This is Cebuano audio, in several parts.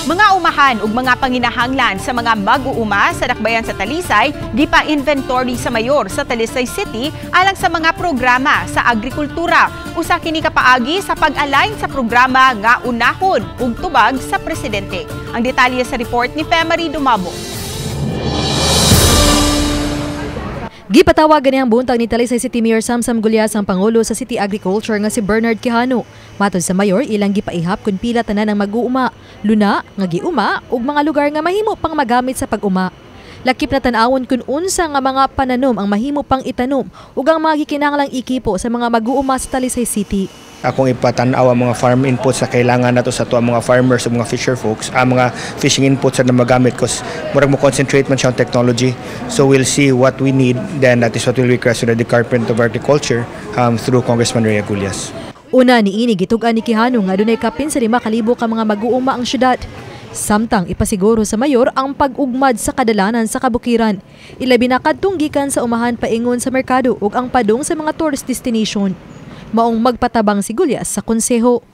Mga umahan ug mga panginahanglan sa mga mag-uuma sa dakbayan sa Talisay gipa-inventory sa mayor sa Talisay City alang sa mga programa sa agrikultura. Usa kini ka paagi sa pag-align sa programa nga unahon ug tubag sa presidente. Ang detalye sa report ni Femary Dumabo. Gipatawag gani ang buntag ni Talisay City Mayor Samsam Gullas ang Pangulo sa City Agriculture nga si Bernard Quijano. Matod sa mayor, ilang gipaihap kung pila tanan ang mag-uuma, luna nga giuma ug mga lugar nga mahimo pang magamit sa pag-uma. Lakip na tan-awon kung unsa nga mga pananom ang mahimo pang itanom ug ang mga gikinahanglang ekipo sa mga mag-uuma sa Talisay City. Akong ipatan-aw ang mga farm inputs na kailangan nato sa ato ang mga farmers ug mga fisher folks, ang mga fishing inputs na magamit cause murag mo concentrate man siya on technology. So we'll see what we need, then that is what we'll request to the Department of Agriculture through Congressman Rhea Gullas. Una niini, gitug-an ni Quijano nga adunay kapin sa 5,000 ka mga mag-uuma ang syudad. Samtang ipasiguro sa mayor ang pag-ugmad sa kadalanan sa kabukiran. Ilabi na kadtong gikan sa umahan paingon sa merkado ug ang padung sa mga tourist destination. Maong magpatabang si Gullas sa konseho.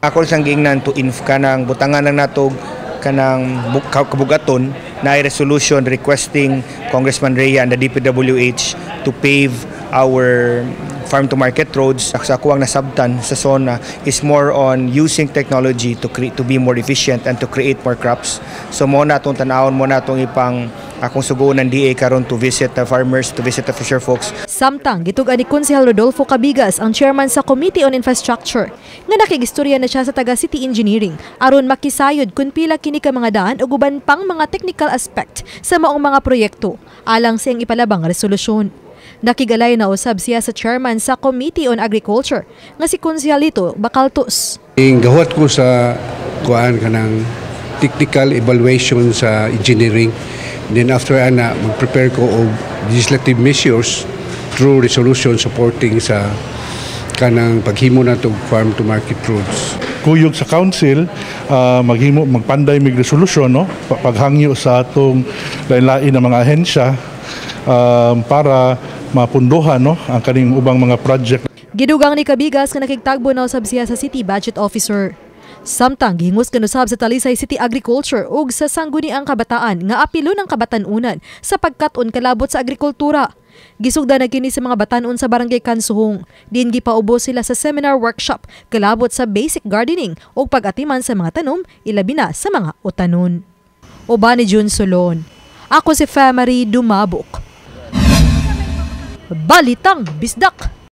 Ako sang giingnan to inf kanang butangan lang nato kanang kabugaton na resolution requesting Congressman Rhea and the DPWH to pave our farm to market roads. Sa ako ang nasabtan sa SONA is more on using technology to create, to be more efficient and to create more crops. So mo na atong tanawon, mo na atong ipang akong sugoon ng DA karon to visit the farmers, to visit the fisher folks. Samtang gitug-an ni Konsehal Rodolfo Cabigas, ang chairman sa Committee on Infrastructure, nga nakigistorya na siya sa taga City Engineering aron makisayod kung pila kini ka mga daan ug uban pang mga technical aspect sa maong mga proyekto alang sa iyang ipalabang resolusyon. Nakigalay na usab siya sa chairman sa Committee on Agriculture nga si Konsehalito Bacaltos. Ing gahuat ko sa kuan kanang technical evaluation sa engineering. Then after ana, mag-prepare ko og legislative measures through resolution supporting sa kanang paghimo nato farm to market roads. Kuyog sa council, maghimo, magpanday mig resolusyon, no, paghangyo sa atong lain-lain na mga ahensya para mapunduhan, no, ang kaning ubang mga project. Gidugang ni Cabigas nga nakigtagbo na usab siya sa City Budget Officer. Samtang gihingos kanusab sa Talisay City Agriculture ug sa Sangguniang Kabataan nga apilon ang kabatan-unan sa pagkat-on kalabot sa agrikultura. Gisugdan na kini sa mga batan-on sa Barangay Kansuhong. Din gipaubos sila sa seminar workshop kalabot sa basic gardening ug pag-atiman sa mga tanom, ilabi na sa mga utanon. Uban ni June Solon. Ako si Femary Dumabok. Balitang Bisdak!